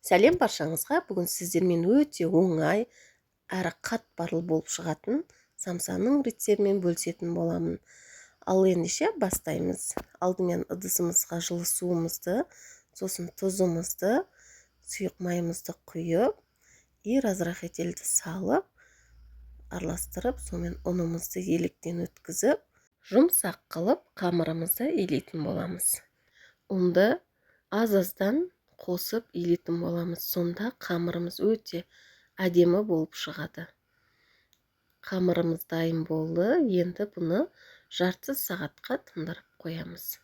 Сәлем баршаңызға! Бүгін сіздермен өте оңай әрі қатпарлы болып шығатын самсаның рецептімен бөлісетін боламын. Ал ендеше бастаймыз. Алдымен ыдысымызға жылы суымызды, сосын тұзымызды, сұйық майымызды құйып, и разрыхлительді салып, араластырып, сонымен ұнымызды електен өткізіп, жұмсақ қылып қамырымызды илейтін боламыз. Ұнды аз-аздан қосып илейтін боламыз. Сонда қамырымыз өте әдемі болып шығады. Қамырымыз дайын болды. Енді бұны жарты сағатқа тындырып қоямыз.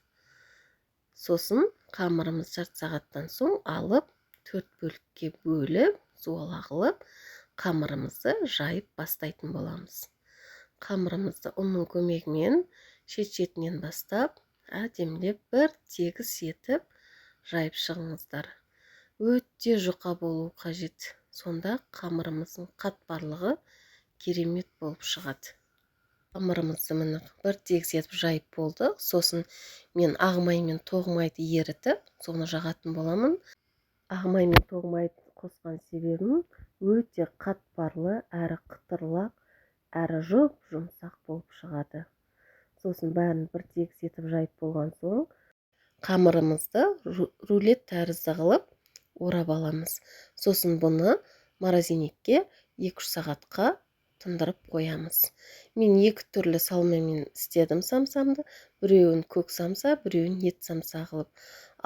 Сосын қамырымыз жарты сағаттан соң алып, төрт бөлікке бөліп, зуала қылып, қамырымызды жайып бастайтын боламыз. Қамырымызды ұнның көмегімен шет-шетінен бастап, әдемілеп бір тегіс етіп жайып шығыңыздар. Өте жұқа болу қажет. Сонда қамырымыздың қатпарлығы керемет болып шығады. Қамырымызды міне бір тегіс етіп жайып болдық. Сосын мен ақ май мен тоқ майды ерітіп, соны жағатын боламын. Ақ май мен тоқ майды қосқан себебім өте қатпарлы, әрі қытырлақ, әрі жұп-жұмсақ болып шығады. Сосын бәрін бір тегіс етіп жайып болған соң, қамырымызды рулет тәрізді қылып орап аламыз. Сосын бұны морозильникке 2-3 сағатқа тындырып қоямыз. Мен екі түрлі салмамен істедім самсамды. Біреуін көк самса, біреуін ет самса қылып.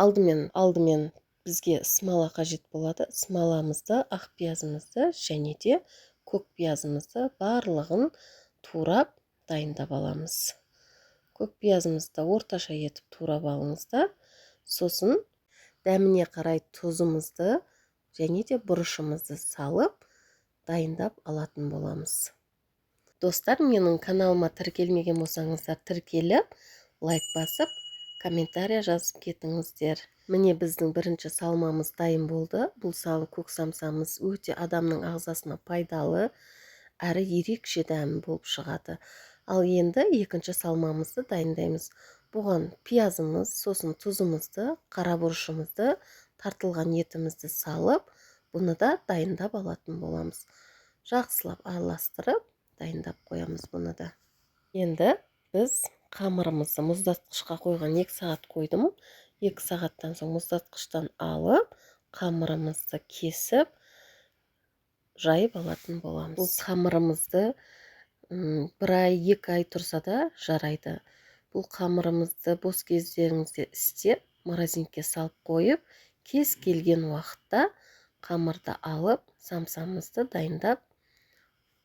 Алдымен бізге смола қажет болады. Смоламызды, ақ пиязымызды және де көк пиязымызды барлығын турап дайындап аламыз. Көк пиязымызды орташа етіп турап алыңыздар. Сосын дәміне қарай тұзымызды және де бұрышымызды салып дайындап алатын боламыз. Достар, менің каналыма тіркелмеген болсаңыздар, тіркеліп, лайк басып, комментария жазып кетіңіздер. Міне, біздің бірінші салмамыз дайын болды. Бұл көк самсамыз өте адамның ағзасына пайдалы, әрі ерекше дәмі болып шығады. Ал енді екінші салмамызды дайындаймыз. Бұған пиязымыз, сосын тұзымызды, қара бұрышымызды, тартылған етімізді салып, бұны да дайындап алатын боламыз. Жақсылап араластырып, дайындап қоямыз бұны да. Енді біз қамырымызды мұздатқышқа қойған 2 сағат қойдым. 2 сағаттан соң мұздатқыштан алып, қамырымызды кесіп, жайып алатын боламыз. Бұл қамырымызды бір ай, 2 ай тұрса да жарайды. Бұл қамырымызды бос кездеріңізде істеп, морозильникке салып қойып, кез келген уақытта қамырды алып, самсамызды дайындап,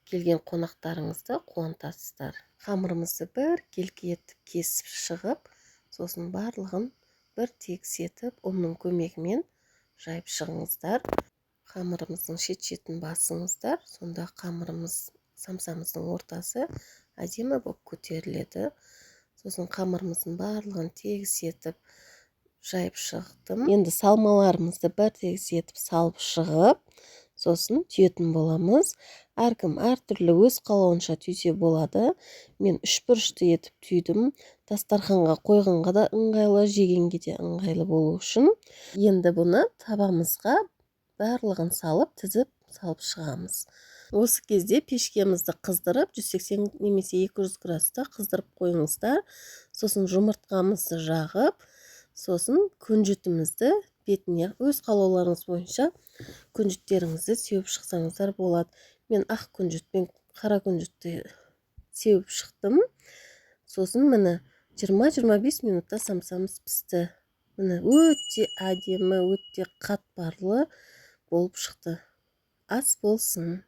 келген қонақтарыңызды қуантасыздар. Қамырымызды бір келкі етіп кесіп шығып, сосын барлығын бір тегіс етіп, ұнның көмегімен жайып шығыңыздар. Қамырымыздың шет-шетін басыңыздар, сонда қамырымыз самсамыздың ортасы әдемі болып көтеріледі. Сосын қамырымыздың барлығын тегіс етіп жайып шықтым. Енді салмаларымызды бір тегіс етіп салып шығып, сосын түйетін боламыз. Әркім әртүрлі өз қалауынша түйсе болады. Мен үшбұрышты етіп түйдім. Дастарханға қойғанға да ыңғайлы, жегенге де ыңғайлы болу үшін. Енді бұны табамызға барлығын салып, тізіп салып шығамыз. Осы кезде пешкемізді қыздырып, 180 немесе 200 градуста қыздырып қойыңыздар. Сосын жұмыртқамызды жағып, сосын күнжітімізді бетіне өз қалауларыңыз бойынша күнжіттеріңізді сеуіп шықсаңыздар болады. Мен ақ күнжіт пен қара күнжітті сеуіп шықтым. Сосын міне 20-25 минутта самсамыз пісті. Міне, өте әдемі, өте қатпарлы болып шықты. Ас болсын.